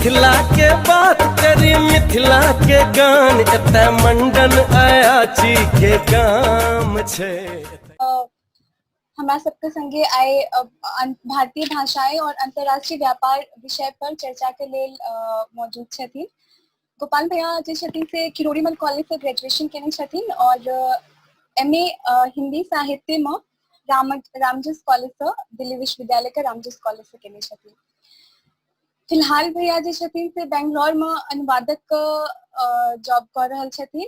मिथिला के बात करी, मिथिला के गान, एतय मंडन अयाची के गाम छै। हमरा सबके संगे आइ भारतीय भाषाएं और अंतर्राष्ट्रीय व्यापार विषय पर चर्चा के लेल मौजूद छथिन गोपाल भैया, जे छथिन से किरोड़ीमल कॉलेज से ग्रेजुएशन केने छथिन और एम ए हिंदी साहित्य में रामजस कॉलेज से, दिल्ली विश्वविद्यालय के रामजस कॉलेज से केने छथिन। फिलहाल भैया जे छथिन से बेंगलोर में अनुवादक के जॉब कर रहल छथिन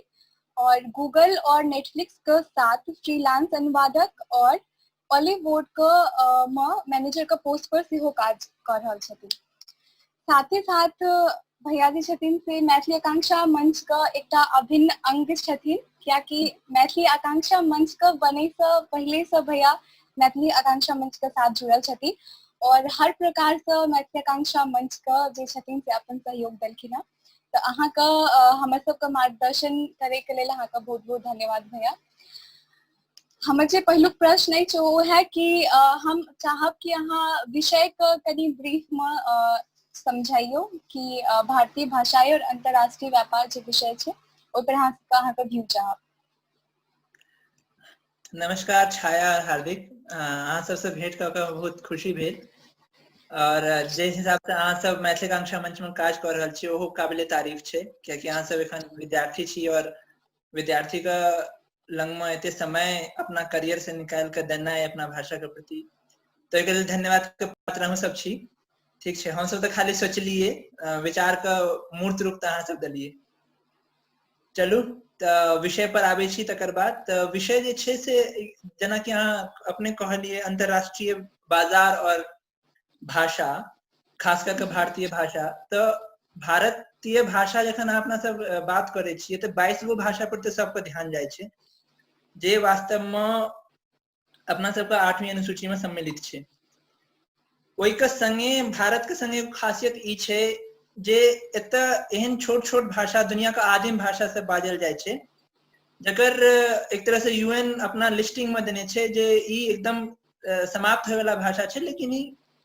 और गूगल और नेटफ्लिक्स के साथ फ्रीलांस अनुवादक और ऑलीवुड के मैनेजर के पोस्ट पर सेहो काज कर रहल छथिन। साथ ही साथ भैया जे छथिन से मैथिली आकांक्षा मंच के एकटा अभिन्न अंग छथिन, कियाकि मैथिली आकांक्षा मंच के बने से पहले से भैया मैथिली आकांक्षा मंच के साथ जुड़ल छथिन और हर प्रकार से मैथिली आकांक्षा मंच के जे छथिन से अपन सहयोग देलखिन हँ। तऽ अहाँके हमर सबके मार्गदर्शन करे के लेल अहाँके बहुत बहुत धन्यवाद भैया। हमर जे पहिलुक प्रश्न अछि ओ है कि हम चाहब कि अहाँ विषय के कनि ब्रीफ में समझाइयो कि भारतीय भाषाएं और अंतर्राष्ट्रीय व्यापार जे विषय छै, ओहि पर अहाँके व्यू चाहब। नमस्कार छाया और हार्दिक, अहाँ सबसँ भेंट कऽ कऽ बहुत खुशी भेल और जे हिसाब से अहाँ सब मैथिली आकांक्षा मंच में काज कऽ रहल छी, ओहो काबिले तारीफ छै, कियाकि अहाँ सब एखन विद्यार्थी छी और विद्यार्थी के लगमे एते समय अपना करियर से निकालि कऽ देनाइ अपना भाषा के प्रति, तऽ ओहिके लेल धन्यवाद के पात्र अहूँ सब छी। ठीक छै, हमसब तऽ खाली सोचलिए, विचार के मूर्त रूप तऽ अहाँ सब देलिए। चलू, तऽ विषय पर आबै छी तकर बाद। तऽ विषय जे छै से जेनाकि अहाँ अपने कहलिए, अंतर्राष्ट्रीय बाजार और भाषा, खास करके भारतीय भाषा। तऽ भारतीय भाषा जखन अहाँ अपना सब बात करै छियै तऽ 22 गो भाषा पर तऽ सबके ध्यान जाइ छै, जे वास्तवमे अपना सबके आठवीं अनुसूची में सम्मिलित छै। ओहिके संगे भारत के संगे खासियत ई छै जे एतऽ एहन छोट छोट भाषा, दुनिया के आदिम भाषा सब बाजल जाइ छै, जकर एक तरह से यूएन अपना लिस्टिंग में देने छै जे ई एकदम समाप्त होय वाला भाषा छै, लेकिन ई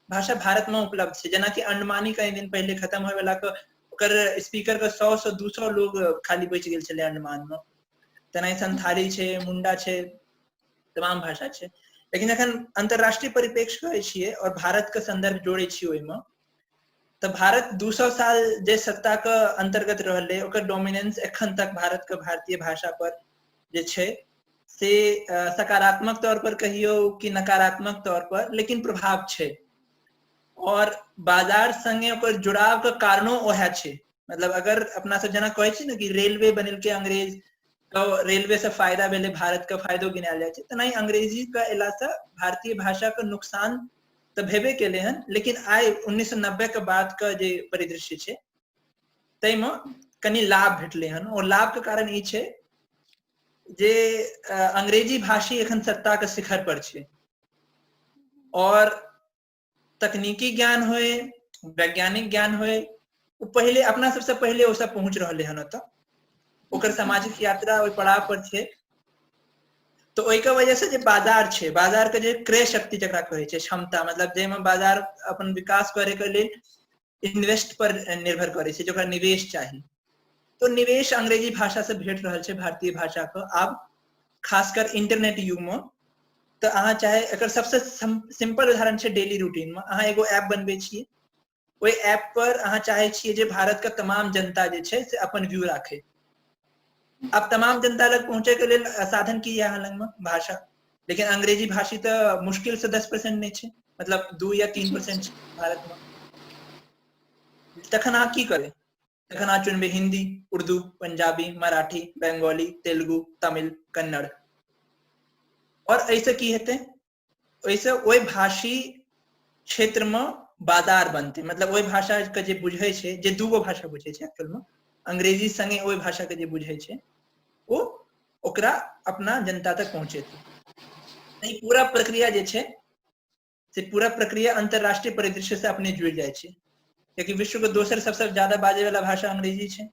भाषा भारत में उपलब्ध छै। जेनाकि अंडमानी कई दिन पहले खत्म होय वाला के ओकर स्पीकर के 100 से 200 लोग खाली बचि गेल छलै अंडमान में। तेनाही संथाली छै, मुंडा छै, तमाम भाषा छै। लेकिन जखन अंतर्राष्ट्रीय परिप्रेक्ष्य कहै छियै और भारत के संदर्भ जोड़ै छियै ओहिमे, तऽ भारत 200 साल जे सत्ता के अंतर्गत रहलै, ओकर डोमिनेंस एखन तक भारत के भारतीय भाषा पर जे छै से सकारात्मक तौर पर कहियौ कि नकारात्मक तौर पर, लेकिन प्रभाव छै। और बाजार संगे ओकर जुड़ाव के कारणो ओएह छै। मतलब अगर अपना सब जेना कहै छी ने कि रेलवे बनेलकै अंग्रेज तऽ रेलवे से फायदा भेलै भारत के, फायदो गिनायल जाइ छै, तेनाही अंग्रेजी के अयलासँ भारतीय भाषा के नुकसान तऽ भेबे केलै हन, लेकिन आइ 1990 के बाद के जे परिदृश्य छै ताहिमे कनि लाभ भेटलै हन। और लाभ के कारण ई छै जे अंग्रेजी भाषी एखन सत्ता के शिखर पर छै और तकनीकी ज्ञान होए, वैज्ञानिक ज्ञान होए, ओ पहिले अपना सबसे पहिले ओ सब पहुंच रहलै हन ओतऽ। ओकर सामाजिक यात्रा ओहि पड़ाव पर छै। तऽ ओहिके वजह से जे बाजार छै, बाजार के जे क्रय शक्ति जकरा कहै छै, क्षमता, मतलब जाहिमे बाजार अपन विकास करे के लेल इन्वेस्ट पर निर्भर करै छै, जे ओकरा निवेश चाही, तो निवेश अंग्रेजी भाषा से भेट रहल छै भारतीय भाषा के आब, खासकर इंटरनेट युग में। तऽ अहाँ चाहे एकर सबसे सिंपल उदाहरण छै, डेली रूटीन में अहाँ एगो ऐप बनबै छियै, ओहि ऐप पर अहाँ चाहे छियै जे भारत के तमाम जनता जे छै से अपन व्यू राखे। अब तमाम जनता लग पहुंचे के लेल साधन की है अहाँ लग में? भाषा। लेकिन अंग्रेजी भाषी तऽ मुश्किल से 10% नहि छै, मतलब 2 या 3% छै भारत में। तखन अहाँ की करै? तखन अहाँ चुनबै हिंदी, उर्दू, पंजाबी, मराठी, बंगाली, तेलुगु, तमिल, कन्नड़। और एहिसँ की हेतै? ओहिसँ ओहि भाषी क्षेत्र में बाजार बनतै। मतलब ओहि भाषा के जे बुझै छै, जे दूगो भाषा बुझै छै एक्चुअल में, अंग्रेजी संगे ओहि भाषा के जे बुझै छै, ओ ओकरा अपना जनता तक पहुंचेतै। ई पूरा प्रक्रिया जे छै से पूरा प्रक्रिया अंतरराष्ट्रीय परिदृश्य से अपने जुड़ि जाइ छै, कियाकि विश्व के दोसर सबसे ज्यादा बाजै वाला भाषा अंग्रेजी छै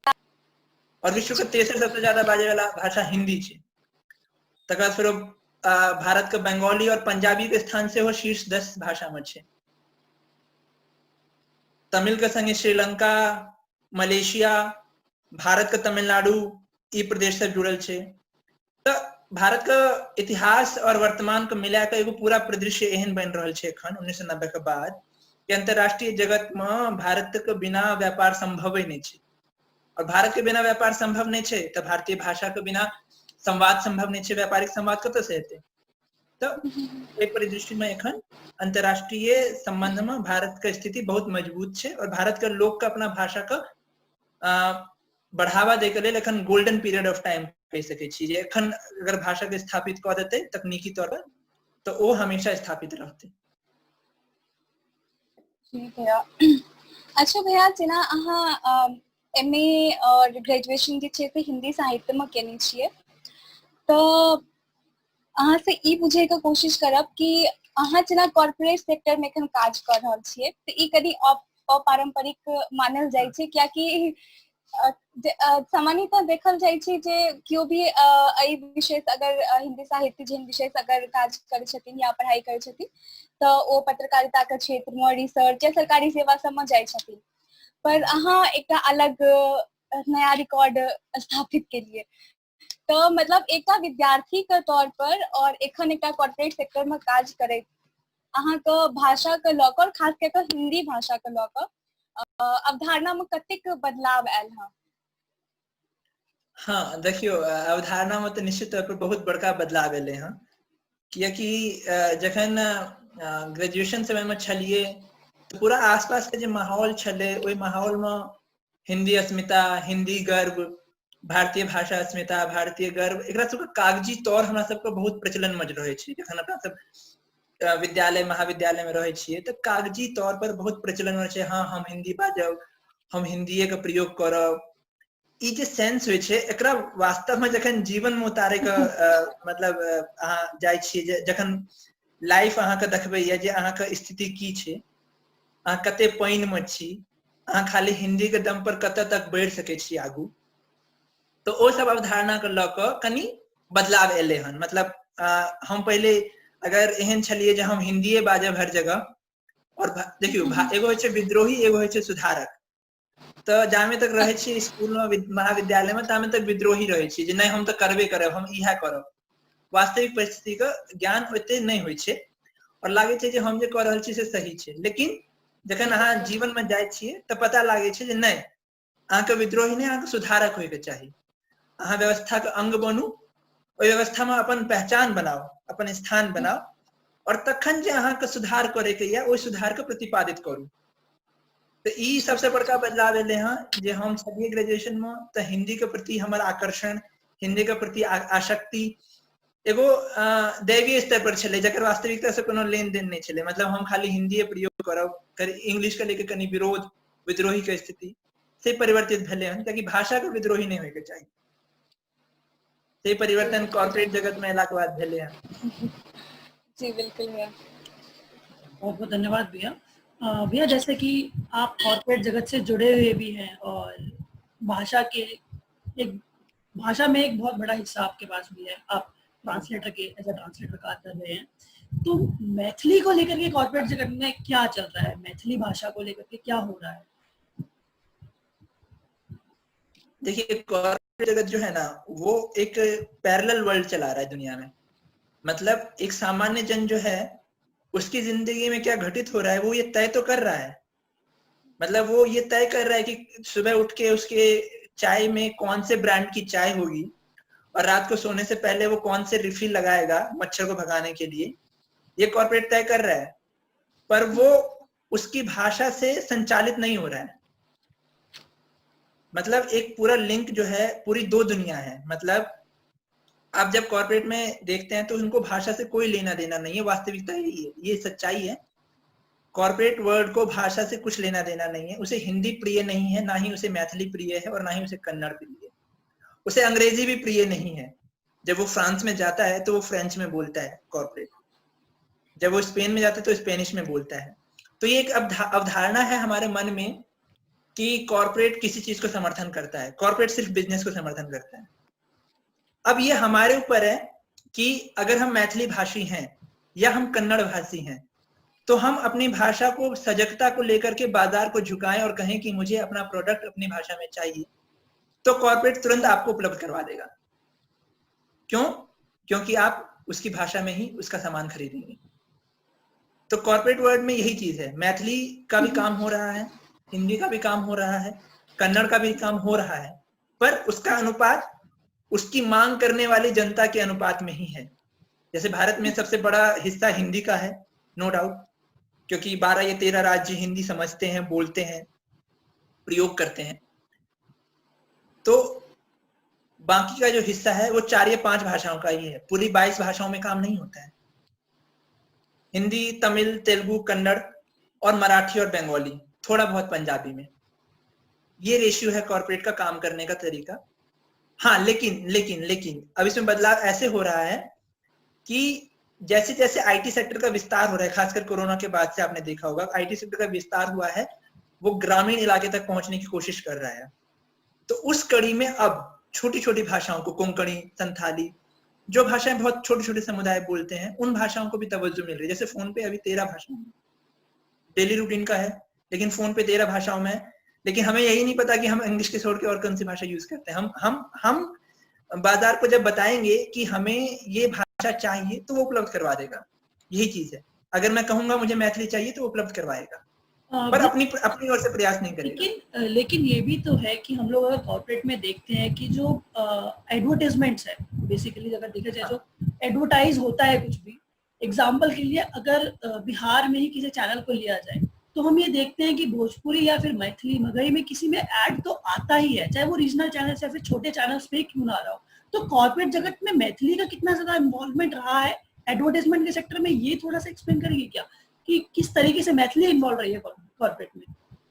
और विश्व के तेसर सबसे ज्यादा बाजै वाला भाषा हिंदी छै। तकर बाद फेरो भारत के बंगाली और पंजाबी के स्थान सेहो शीर्ष 10 भाषा में छै। तमिल के संगे श्रीलंका, मलेशिया, भारत के तमिलनाडु, ई प्रदेश सब जुड़ल छै। तऽ भारत के इतिहास और वर्तमान के मिला के एगो पूरा परिदृश्य एहन बनि रहल छै एखन 1990 के बाद कि अंतरराष्ट्रीय जगत में भारत के बिना व्यापार संभवे नहि छै। और भारत के बिना व्यापार संभव नहि छै तऽ भारतीय भाषा के बिना संवाद संभव नहि छै, व्यापारिक संवाद कतऽ से हेतै? तऽ एहि परिदृश्य में एखन अंतरराष्ट्रीय संबंध में भारत के स्थिति बहुत मजबूत छै और भारत के लोक के अपना भाषा के बढ़ावा दै के लेल एखन गोल्डन पीरियड ऑफ टाइम कहि सकै छी जे एखन अगर भाषा के स्थापित कऽ देतै तकनीकी तौर पर तऽ ओ हमेशा स्थापित रहतै। ठीक है। अच्छा भैया, जेना अहाँ एम ए और ग्रेजुएशन जे छै से हिंदी साहित्य में केने छियै, तऽ अहाँ से ई बुझे के कोशिश करब कि अहाँ जेना कॉर्पोरेट सेक्टर में एखन काज कर रहल छियै तऽ ई कनि अपारंपरिक मानल जाइ छै, कियाकि सामान्यतः देखल जाइ छै जे केओ भी एहि विषय से अगर हिंदी साहित्य जेहन विषय से अगर काज करै छथिन या पढ़ाई करै छथिन तऽ ओ पत्रकारिता के क्षेत्र में रिसर्च या सरकारी सेवा सब में जाइ छथिन, पर अहाँ एकटा अलग नया रिकॉर्ड स्थापित केलिए। तऽ मतलब एकटा विद्यार्थी के तौर पर और एखन एकटा कॉर्पोरेट सेक्टर में काज करैत अहाँके भाषा के लऽ कऽ और खास कऽ कऽ हिंदी भाषा के लऽ कऽ अवधारणा में कतेक बदलाव आयल हँ? हाँ देखियौ, अवधारणा में तऽ निश्चित तौर पर बहुत बड़का बदलाव एलै हँ, कियाकि जखन ग्रेजुएशन समय में छलियै तऽ पूरा आसपास के जे माहौल छलै ओहि माहौल में हिंदी अस्मिता, हिंदी गर्व, भारतीय भाषा अस्मिता, भारतीय गर्व, एकरा सबके कागजी तौर हमरा सबके बहुत प्रचलन में रहै छै। जखन अपना सब विद्यालय महाविद्यालय में रहै छियै तऽ कागजी तौर पर बहुत प्रचलन में छै, हाँ हम हिंदी बाजब, हम हिंदीए के प्रयोग करब। ई जे सेंस होइ छै एकरा वास्तव में जखन जीवन में उतारे के मतलब अहाँ जाइ छियै, जे जखन लाइफ अहाँके देखबैया जे अहाँके स्थिति की छै, अहाँ कते पानि में छी, अहाँ खाली हिंदी के दम पर कतऽ तक बढ़ि सकै छी आगू, तऽ ओ सब अवधारणा के लऽ कऽ कनि बदलाव एलै हन। मतलब हम पहिले अगर एहन छलियै जे हम हिंदीए बाजब हर जगह, और देखियौ, एगो होइ छै विद्रोही, एगो होइ छै सुधारक। तऽ जामे तक रहै छियै स्कूल में, महाविद्यालय में, तामे तक विद्रोही रहै छियै जे नहि हम तऽ करबे करब, हम इएह करब। वास्तविक परिस्थिति के ज्ञान ओते नहि होइ छै और लागै छै जे हम जे कऽ रहल छी से सही छै। लेकिन जखन अहाँ जीवन में जाइ छियै तऽ पता लागै छै जे नहि, अहाँके विद्रोही नहि, अहाँके सुधारक होइके चाही। अहाँ व्यवस्था के अंग बनू, ओहि व्यवस्था में अपन पहचान बनाउ, अपन स्थान बनाउ, और तखन जे अहाँके सुधार करैके यऽ ओहि सुधार के प्रतिपादित करू। तऽ ई सबसे बड़का बदलाव एलै हँ जे हम छलियै ग्रेजुएशन में तऽ हिंदी के प्रति हमर आकर्षण, हिंदी के प्रति आसक्ति एगो दैवीय स्तर पर छलै, जकर वास्तविकता से कोनो लेन देन नहि छलै। मतलब हम खाली हिंदीए प्रयोग करब, इंग्लिश के लेके कनि विरोध, विद्रोही के स्थिति से परिवर्तित भेलै हन, कियाकि भाषा के विद्रोही नहि होइके चाही। से परिवर्तन कॉर्पोरेट जगत में एला के बाद भेलै हन। जी बिल्कुल भैया, बहुत बहुत धन्यवाद भैया। भैया जैसे कि आप कॉर्पोरेट जगत से जुड़े हुए भी हैं और भाषा के एक भाषा में एक बहुत बड़ा हिस्सा आपके पास भी है, आप ट्रांसलेटर के एज अ ट्रांसलेटर कार्य कर रहे हैं, तो मैथिली को लेकर के कॉर्पोरेट जगत में क्या चल रहा है, मैथिली भाषा को लेकर के क्या हो रहा है? देखिए, कॉर्पोरेट जगत जो है ना वो एक पैरेलल वर्ल्ड चला रहा है दुनिया में। मतलब एक सामान्य जन जो है उसकी जिंदगी में क्या घटित हो रहा है वो ये तय तो कर रहा है, मतलब वो ये तय कर रहा है कि सुबह उठ के उसके चाय में कौन से ब्रांड की चाय होगी और रात को सोने से पहले वो कौन से रिफिल लगाएगा मच्छर को भगाने के लिए, ये कॉर्पोरेट तय कर रहा है, पर वो उसकी भाषा से संचालित नहीं हो रहा है। मतलब एक पूरा लिंक जो है, पूरी दो दुनिया है। मतलब आप जब कॉर्पोरेट में देखते हैं तो उनको भाषा से कोई लेना देना नहीं है, वास्तविकता यही है, ये सच्चाई है। कॉर्पोरेट वर्ल्ड को भाषा से कुछ लेना देना नहीं है, उसे हिंदी प्रिय नहीं है, ना ही उसे मैथिली प्रिय है और ना ही उसे कन्नड़ प्रिय है, उसे अंग्रेजी भी प्रिय नहीं है। जब वो फ्रांस में जाता है तो वो फ्रेंच में बोलता है कॉर्पोरेट, जब वो स्पेन में जाता है तो स्पेनिश में बोलता है। तो ये एक अवधारणा है हमारे मन में कि कॉर्पोरेट किसी चीज को समर्थन करता है, कॉर्पोरेट सिर्फ बिजनेस को समर्थन करता है। अब ये हमारे ऊपर है कि अगर हम मैथिली भाषी हैं या हम कन्नड़ भाषी हैं तो हम अपनी भाषा को, सजगता को लेकर के बाजार को झुकाएं और कहें कि मुझे अपना प्रोडक्ट अपनी भाषा में चाहिए, तो कॉर्पोरेट तुरंत आपको उपलब्ध करवा देगा। क्यों? क्योंकि आप उसकी भाषा में ही उसका सामान खरीदेंगे। तो कॉर्पोरेट वर्ल्ड में यही चीज है। मैथिली का भी काम हो रहा है, हिंदी का भी काम हो रहा है, कन्नड़ का भी काम हो रहा है, पर उसका अनुपात उसकी मांग करने वाली जनता के अनुपात में ही है। जैसे भारत में सबसे बड़ा हिस्सा हिंदी का है, नो डाउट, क्योंकि 12 या 13 राज्य हिंदी समझते हैं, बोलते हैं, प्रयोग करते हैं। तो बाकी का जो हिस्सा है वो 4 या 5 भाषाओं का ही है। पूरी 22 भाषाओं में काम नहीं होता है। हिंदी, तमिल, तेलुगु, कन्नड़ और मराठी और बंगाली, थोड़ा बहुत पंजाबी में। ये रेशियो है कॉर्पोरेट का काम करने का तरीका। हाँ, लेकिन लेकिन लेकिन अब इसमें बदलाव ऐसे हो रहा है कि जैसे जैसे IT sector का विस्तार हो रहा है, खासकर कोरोना के बाद से आपने देखा होगा IT sector का विस्तार हुआ है, वो ग्रामीण इलाके तक पहुंचने की कोशिश कर रहा है। तो उस कड़ी में अब छोटी छोटी भाषाओं को, कोंकणी, संथाली, जो भाषाएं बहुत छोटे छोटे समुदाय बोलते हैं, उन भाषाओं को भी तवज्जो मिल रही है। जैसे फोन पे अभी 13 भाषाओं में, डेली रूटीन का है, लेकिन फोन पे 13 भाषाओं में, लेकिन हमें यही नहीं पता कि हम इंग्लिश के छोड़ के और कौन सी भाषा यूज करते हैं। हम बाजार को जब बताएंगे कि हमें ये भाषा चाहिए तो वो उपलब्ध करवा देगा। यही चीज है। अगर मैं कहूंगा मुझे मैथिली चाहिए तो उपलब्ध करवाएगा, पर अपनी अपनी ओर से प्रयास नहीं करेगा। लेकिन लेकिन ये भी तो है कि हम लोग अगर कॉर्पोरेट में देखते हैं कि जो एडवर्टाइजमेंट्स है, बेसिकली अगर देखा जाए जो एडवर्टाइज होता है कुछ भी, एग्जाम्पल के लिए अगर बिहार में ही किसी चैनल को लिया जाए तो हम ये देखते हैं कि भोजपुरी या फिर मैथिली, मगही में किसी में ऐड तो आता ही है, चाहे वो रीजनल चैनल या फिर छोटे चैनल्स पे क्यों ना रहा हो। तो कॉर्पोरेट जगत में मैथिली का कितना ज्यादा इन्वॉल्वमेंट रहा है एडवर्टाइजमेंट के सेक्टर में, ये थोड़ा सा एक्सप्लेन करेंगे क्या कि किस तरीके से मैथिली इन्वॉल्व रही है कॉर्पोरेट में?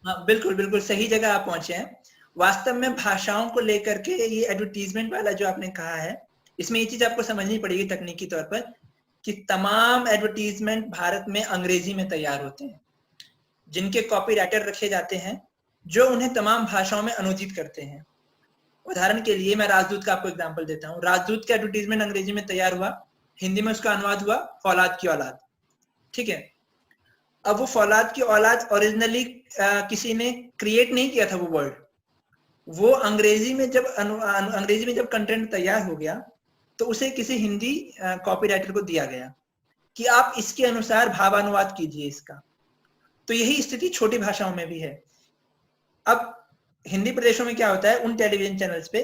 हाँ, बिल्कुल बिल्कुल सही जगह आप पहुंचे हैं। वास्तव में भाषाओं को लेकर के ये एडवर्टीजमेंट वाला जो आपने कहा है, इसमें ये चीज आपको समझनी पड़ेगी तकनीकी तौर पर कि तमाम एडवर्टीजमेंट भारत में अंग्रेजी में तैयार होते हैं, जिनके कॉपी राइटर रखे जाते हैं जो उन्हें तमाम भाषाओं में अनुदित करते हैं। उदाहरण के लिए मैं राजदूत का आपको एग्जाम्पल देता हूँ। राजदूत का एडवर्टीजमेंट अंग्रेजी में तैयार हुआ, हिंदी में उसका अनुवाद हुआ फौलाद की औलाद। ठीक है, अब वो फौलाद की औलाद ओरिजिनली किसी ने क्रिएट नहीं किया था वो वर्ड, वो अंग्रेजी में जब अंग्रेजी में जब कंटेंट तैयार हो गया तो उसे किसी हिंदी कॉपीराइटर को दिया गया कि आप इसके अनुसार भावानुवाद कीजिए इसका। तो यही स्थिति छोटी भाषाओं में भी है। अब हिंदी प्रदेशों में क्या होता है, उन टेलीविजन चैनल्स पे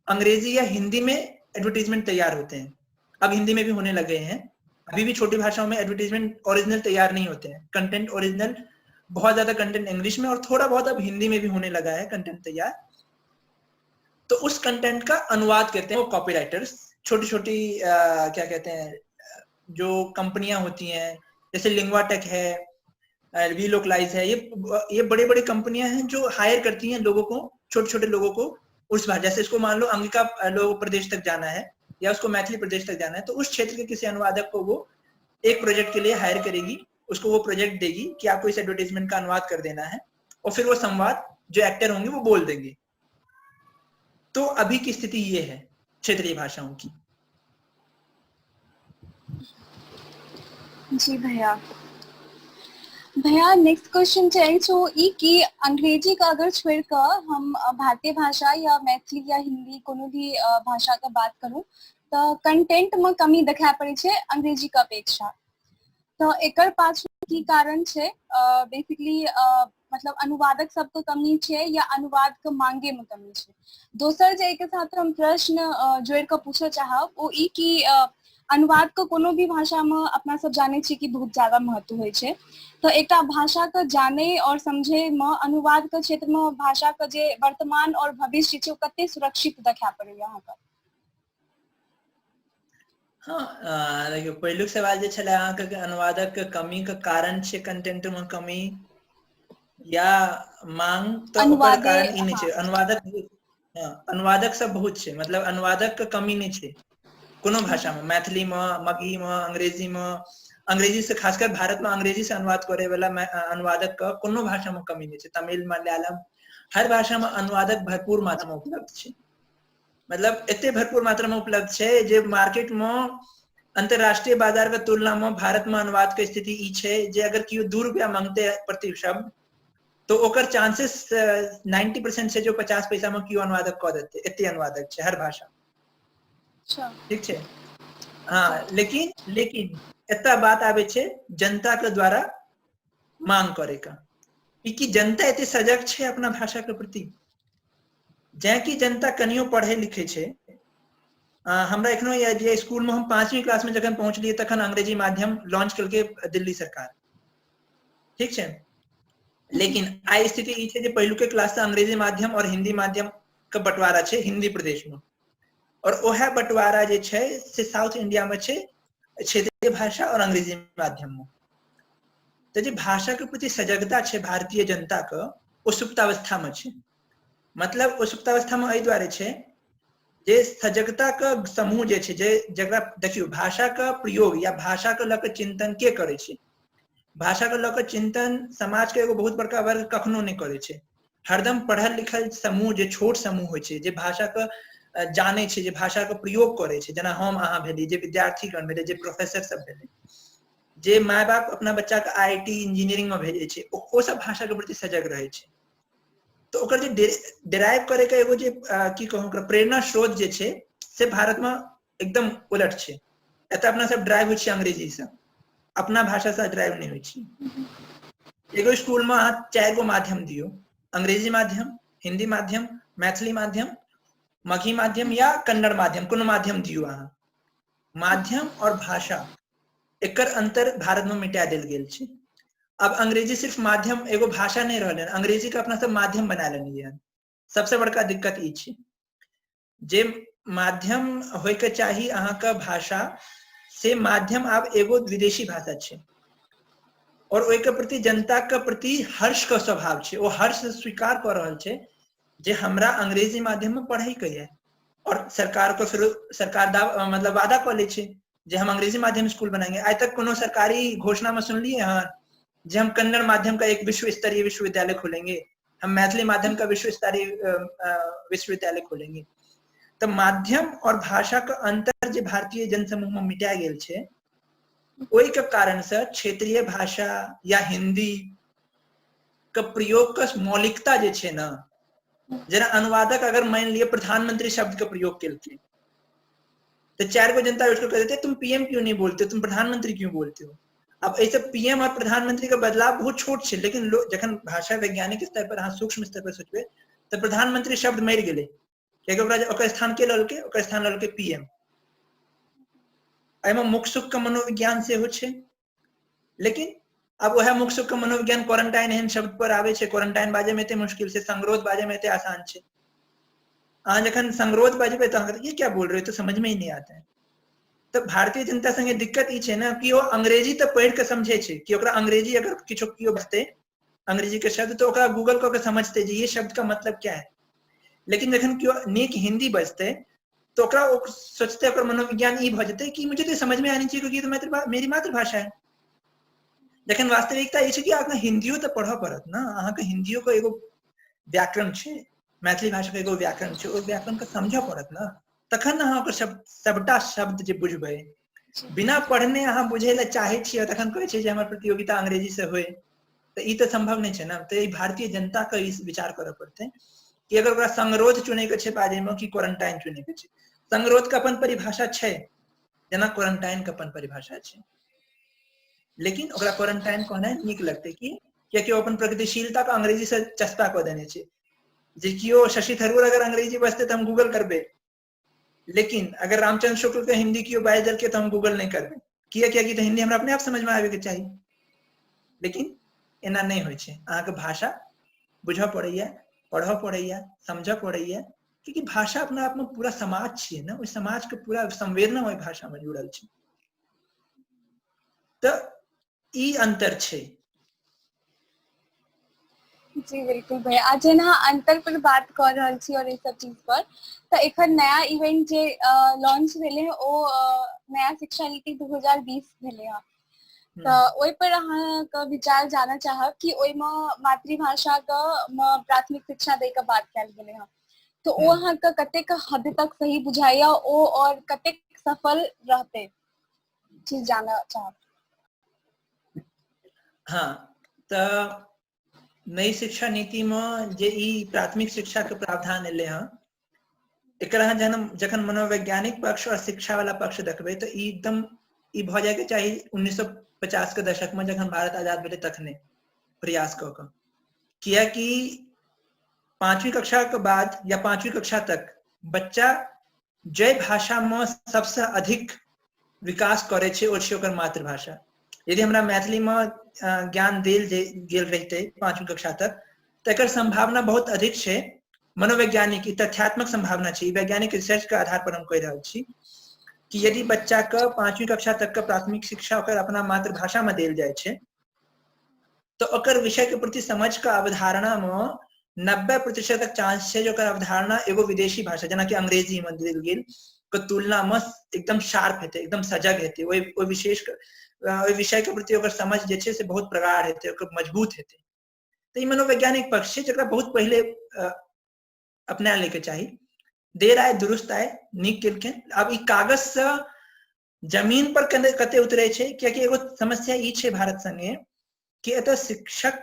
अंग्रेजी या हिंदी में एडवर्टीजमेंट तैयार होते हैं। अब हिंदी में भी होने लगे हैं। अभी भी छोटी भाषाओं में एडवर्टीजमेंट ओरिजिनल तैयार नहीं होते हैं। कंटेंट ओरिजिनल, बहुत ज्यादा कंटेंट इंग्लिश में और थोड़ा बहुत अब हिंदी में भी होने लगा है कंटेंट तैयार। तो उस कंटेंट का अनुवाद करते हैं वो कॉपीराइटर्स। छोटी छोटी क्या कहते हैं जो कंपनियां होती हैं, जैसे लिंग्वाटेक है, we localise है, ये बड़े बड़े कंपनियां हैं जो हायर करती हैं लोगों को, छोटे छोटे लोगों को उस भाषा, जैसे इसको मान लो अंगिका लोग प्रदेश तक जाना है या उसको मैथिली प्रदेश तक जाना है, तो उस क्षेत्र के किसी अनुवादक को वो एक प्रोजेक्ट के लिए हायर करेगी, उसको वो प्रोजेक्ट देगी कि आपको इस एडवर्टीजमेंट का अनुवाद कर देना है, और फिर वो संवाद जो एक्टर होंगे वो बोल देंगे। तो अभी की स्थिति ये है क्षेत्रीय भाषाओं की। जी भैया। भैया नेक्स्ट क्वेश्चन छै सो ई कि अंग्रेजी का अगर छोड़ कर हम भारतीय भाषा या मैथिली या हिंदी कोनो भी भाषा का बात करूं तो कंटेंट में कमी देखाय पड़े छै अंग्रेजी का अपेक्षा, तो एकर पाछू की कारण छै? बेसिकली मतलब अनुवादक सबके कमी छै या अनुवाद के मांगे में कमी छै? दोसर जे के साथ हम प्रश्न जोड़ के पूछऽ चाहब ओ ई कि अनुवाद के कोनो भी भाषा में अपना सब जाने छी कि बहुत ज्यादा महत्व होइ छै, तो एकटा भाषा के जाने और समझे में अनुवाद के क्षेत्र में भाषा के जे वर्तमान और भविष्य छै ओ कते सुरक्षित देखाय पड़ैया अहाँके? हाँ, देखियौ पहिलुक सवाल जे छलै अहाँके अनुवादक के कमी के कारण छै कंटेंट में कमी या मांग, तो ओकर कारण ई नहि छै। अनुवादक, हाँ, अनुवादक सब बहुत छै, मतलब अनुवादक के कमी नहि छै कोनो भाषा में, मैथिली में, मगही में, अंग्रेजी में, अंग्रेजी से खासकर भारत में अंग्रेजी से अनुवाद करे वाला अनुवादक के कोनो भाषा में कमी नहीं छै। तमिल, मलयालम, हर भाषा में अनुवादक भरपूर मात्रा में उपलब्ध छै। मतलब एते भरपूर मात्रा में उपलब्ध छै जे मार्केट में अंतरराष्ट्रीय बाजार के तुलना में भारत में अनुवाद के स्थिति ई छै जे अगर केओ 2 रुपया मांगते प्रति शब्द तो ओकर चांसेस 90% छै जो 50 पैसा में केओ अनुवादक कऽ देतै। एते अनुवादक छै हर भाषा। ठीक छै। हाँ, लेकिन लेकिन एतऽ बात आबै छै जनता के द्वारा मांग करे के, ई कि जनता एते सजग छै अपना भाषा के प्रति, जैं कि जनता कनियो पढ़े लिखे छै। हमरा एखनो याद ये स्कूल में हम 5वीं क्लास में जखन पहुंचलिए तखन अंग्रेजी माध्यम लॉन्च केलकै दिल्ली सरकार। ठीक छै, लेकिन आइ स्थिति ई छै जे पहिलुके क्लास से अंग्रेजी माध्यम और हिंदी माध्यम के बंटवारा छै हिंदी प्रदेश में, और ओहे बंटवारा जे छै से साउथ इंडिया में छै क्षेत्रीय भाषा और अंग्रेजी माध्यम में। तऽ जे भाषा के प्रति सजगता छै भारतीय जनता के, ओ सुप्तावस्था में छै। मतलब ओ सुप्तावस्था में एहि दुआरे छै जे सजगता के समूह जे छै, जे जकरा देखियौ भाषा के प्रयोग या भाषा के लऽ के चिंतन के करै छै, भाषा के लऽ के चिंतन समाज के एगो बहुत बड़का वर्ग कखनो नहि करै छै। हरदम पढ़ल लिखल समूह जे छोट समूह होइ छै, जे भाषा के जानै छै, जे भाषा के प्रयोग करै छै, जेना हम अहाँ भेली, जे विद्यार्थीगण भेलै, जे प्रोफेसर सब भेलै, जे माय बाप अपना बच्चा के आई I T engineering में भेजै छै, ओ सब भाषा के प्रति सजग रहै छै। तऽ ओकर जे डिराइव करे के एगो जे की कहू ओकरा प्रेरणा स्रोत जे छै से भारत में एकदम उलट छै। एतऽ अपना सब ड्राइव होइ छियै अंग्रेजी से, अपना भाषा से ड्राइव नहि होइ छी। एगो स्कूल में अहाँ 4 गो माध्यम दियौ, अंग्रेजी माध्यम, हिंदी माध्यम, मैथिली माध्यम, मगही माध्यम या कन्नड़ माध्यम, कोनो माध्यम दियौ अहाँ। माध्यम और भाषा एकर अंतर भारत में मिटा देल गेल छै। अब अंग्रेजी सिर्फ माध्यम एगो भाषा नहीं रहल, अंग्रेजी के अपना सब माध्यम बना लेलियै हन। सबसे बड़का दिक्कत ई छै जे माध्यम होय के चाही अहाँके भाषा से माध्यम आब एगो विदेशी भाषा छै, और ओहि के प्रति जनता के प्रति हर्ष के स्वभाव छै, ओ हर्ष स्वीकार कऽ रहल छै जे हमरा अंग्रेजी माध्यम में पढ़ै के ये, और सरकार को फिर सरकार मतलब वादा कऽ लै छै जे हम अंग्रेजी माध्यम स्कूल बनाएंगे। आइ तक कोनो सरकारी घोषणा में सुनलिए हन जे हम कन्नड़ माध्यम का एक विश्व स्तरीय विश्वविद्यालय खोलेंगे, हम मैथिली माध्यम का विश्व स्तरीय विश्वविद्यालय खोलेंगे। तऽ माध्यम और भाषा के अंतर जे भारतीय जनसमूह में मिटा गेल छै, ओहि के कारण से क्षेत्रीय भाषा या हिंदी के प्रयोग के मौलिकता जे छै ने, जेना अनुवादक अगर मान लिअ प्रधानमंत्री शब्द के प्रयोग केलकै तो 4 गो जनता उठ के कह देते तुम पीएम क्यों नहीं बोलते, तुम प्रधानमंत्री क्यों बोलते हो। अब ऐसे पीएम और प्रधानमंत्री के बदलाव बहुत छोट छै, लेकिन जखन भाषा वैज्ञानिक स्तर पर अहाँ सूक्ष्म स्तर पर सोचबै तऽ प्रधानमंत्री शब्द मरि गेलै, कियाकि ओकरा स्थान के ललकै, ओकर स्थान ललकै पीएम। एहिमे मुख सुख के मनोविज्ञान सेहो छै, लेकिन अब वएह मुख सुख के मनोविज्ञान क्वारंटाइन एहन शब्द पर आबै छै। क्वारंटाइन बाजै में एते मुश्किल छै, संगरोध बाजै में एते आसान छै। अहाँ जखन संगरोध बजबै तऽ अहाँ ये क्या बोल रहे हो, तो समझ में ही नहीं आता है। तऽ भारतीय जनता संगे दिक्कत ई छै ने कि ओ अंग्रेजी तऽ पढ़ि कऽ समझै छै कि ओकरा अंग्रेजी अगर किछो केओ बजतै अंग्रेजी के शब्द तऽ ओकरा गूगल कऽ के समझतै जे ये शब्द का मतलब क्या है। लेकिन जखन केओ नीक हिंदी बजतै तो ओकरा ओ सोचतै, ओकर मनोविज्ञान ई भऽ जेतै कि मुझे तो समझ में आनी चाहिए क्योंकि ये तो मेरी मातृभाषा है। जखन वास्तविकता ई छै कि अहाँके हिन्दियो तऽ पढ़ऽ पड़त ने, अहाँके हिन्दियो के एगो व्याकरण छै, मैथिली भाषा के एगो व्याकरण छै, ओहि व्याकरण के समझऽ पड़त ने, तखन ने अहाँ ओकर सबटा शब्द जे बुझबै। बिना पढ़ने अहाँ बुझै लए चाहै छियै तखन कहै छियै जे हमर प्रतियोगिता अंग्रेजी से होय, तऽ ई तऽ सम्भव नहि छै ने। तऽ ई भारतीय जनता के ई विचार करऽ पड़तै कि अगर ओकरा संगरोध चुनै के छै बाजै मे कि क्वारंटाइन चुनै के छै। संगरोध के अपन परिभाषा छै, जेना क्वारंटाइन के अपन परिभाषा छै, लेकिन ओकरा क्वारंटाइन कहनाइ नीक लगतै कि कियाकि ओ अपन प्रगतिशीलता के अंग्रेजी से चस्पा कऽ देने छै। जे केओ शशि थरूर अगर अंग्रेजी बजतै तऽ हम गूगल करबै, लेकिन अगर रामचंद्र शुक्ल के हिंदी केओ बाजि देलकै तऽ हम गूगल नहि करबै। किया? कियाकि तऽ हिंदी हमरा अपने आप समझ में आबे के चाही। लेकिन एना नहि होइ छै, अहाँके भाषा बुझऽ पड़ैया, पढ़ऽ पड़ैया, समझऽ पड़ैया, क्योंकि भाषा अपना आप में पूरा समाज छियै ने, ओहि समाज के पूरा संवेदना ओहि भाषा में जुड़ल छै। तऽ ई अंतर छै। जी बिल्कुल भैया, आज जेना अंतर पर बात कर रहल छी और ई सब चीज पर, तऽ एखन नया इवेंट जे लॉन्च भेलै हँ ओ नया शिक्षा नीति 2020 भेलै हँ, तऽ ओहि पर अहाँके विचार जानऽ चाहब कि ओहिमे मातृभाषा के प्राथमिक शिक्षा दै के बात कयल गेलै हँ, तऽ ओ अहाँके कतेक हद तक सही बुझाइया ओ और कतेक सफल रहतै? चीज जानऽ चाहब। हाँ, तऽ नई शिक्षा नीति में जे ई प्राथमिक शिक्षा के प्रावधान एलै हँ, एकर अहाँ जखन मनोवैज्ञानिक पक्ष और शिक्षा वाला पक्ष देखबै तऽ ई एकदम ई भऽ जायके चाही 1950 के दशक में जखन भारत आजाद भेलै तखने प्रयास कऽ कऽ, कियाकि 5वीं कक्षा के बाद या 5वीं कक्षा तक बच्चा जै भाषा में सबसे अधिक विकास करै छै ओ छै ओकर मातृभाषा। यदि हमरा मैथिली में ज्ञान देल गेल रहितै 5वीं कक्षा तक तऽ एकर संभावना बहुत अधिक छै। मनोवैज्ञानिक ई तथ्यात्मक संभावना छै, ई वैज्ञानिक रिसर्च के आधार पर हम कहि रहल छी कि यदि बच्चा के 5वीं कक्षा तक के प्राथमिक शिक्षा ओकर अपना मातृभाषा में देल जाइ छै तऽ ओकर विषय के प्रति समझ के अवधारणा में 90% तक चांस छै जे ओकर अवधारणा एगो विदेशी भाषा जेनाकि अंग्रेजी में देल गेल के तुलना में एकदम शार्प हेतै, एकदम सजग हेतै, ओहि विशेष ओहि विषय के प्रति ओकर समझ जे छै से बहुत प्रगाढ़ हेतै, ओकर मजबूत हेतै। तऽ ई मनोवैज्ञानिक पक्ष छै जकरा बहुत पहिले अपना लैके चाही। देर आय दुरुस्त आय, नीक केलखिन। आब ई कागज से जमीन पर कते उतरे छै, कियाकि एगो समस्या ई छै भारत संगे कि एतऽ शिक्षक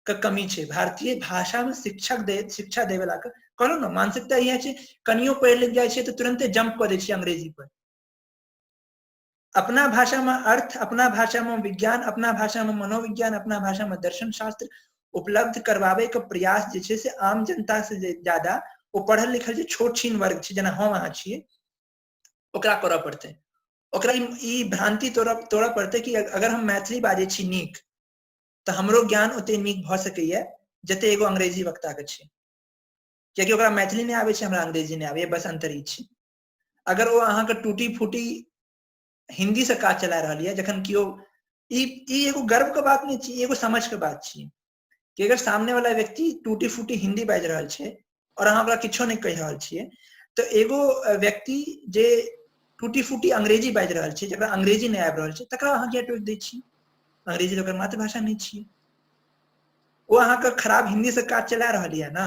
के कमी छै। भारतीय भाषा में शिक्षा देवे ला के कहलहुँ ने मानसिकता इएह छै, कनियो पढ़ि लिख जाइ छै तऽ तुरंते जंप कऽ दै छै अंग्रेजी पर। अपना भाषा में अर्थ, अपना भाषा में विज्ञान, अपना भाषा में मनोविज्ञान, अपना भाषा में दर्शन शास्त्र उपलब्ध करवावे के प्रयास जे छै से आम जनता से जे ज्यादा ओ पढ़ल लिखल जे छोट छीन वर्ग छै जेना हम अहाँ छियै ओकरा करऽ पड़तै। ओकरा ई भ्रांति तोड़ऽ पड़तै कि अगर हम मैथिली बाजै छी नीक तऽ हमरो ज्ञान ओते नीक भऽ सकैया जते एगो अंग्रेजी वक्ता के छै, कियाकि ओकरा मैथिली नहि आबै छै, हमरा अंग्रेजी नहि आबैया, बस अंतर ई छै। अगर ओ अहाँके टूटी फूटी हिंदी से काज चला रहल यऽ, जखन केओ ई एगो गर्व के बात नहि छी, एगो समझ के बात छी कि अगर सामने वाला व्यक्ति टूटी फूटी हिंदी बाजि रहल छै और अहाँ ओकरा किछो नहि कहि रहल छियै, तऽ एगो व्यक्ति जे टूटी फूटी अंग्रेजी बाजि रहल छै, जकरा अंग्रेजी नहि आबि रहल छै, तकरा अहाँ किया टोकि दै छी? अंग्रेजी तऽ ओकर मातृभाषा नहि छियै। ओ अहाँके खराब हिंदी से काज चला रहल यऽ ने,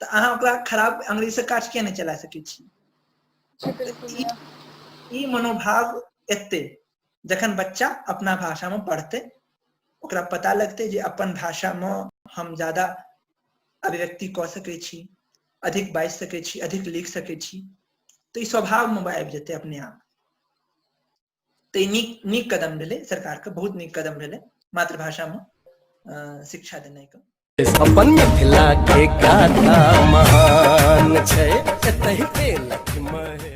तऽ अहाँ ओकरा खराब अंग्रेजी से काज किया नहि चला सकै छी? ई मनोभाव एते जखन बच्चा अपना भाषा में पढ़ते ओकरा पता लगते जे अपन भाषा में हम ज्यादा अभिव्यक्ति कऽ सकै छी, अधिक बाजि सकै छी, अधिक लिख सकै छी, तऽ ई स्वभाव में आबि जेतै अपने आप। तऽ ई नीक नीक कदम भेलै सरकार के, बहुत नीक कदम भेलै मातृभाषा में शिक्षा देनाइ के। अपन मिथिला के गाथा महान छै, एतहि पे लक्ष्मण।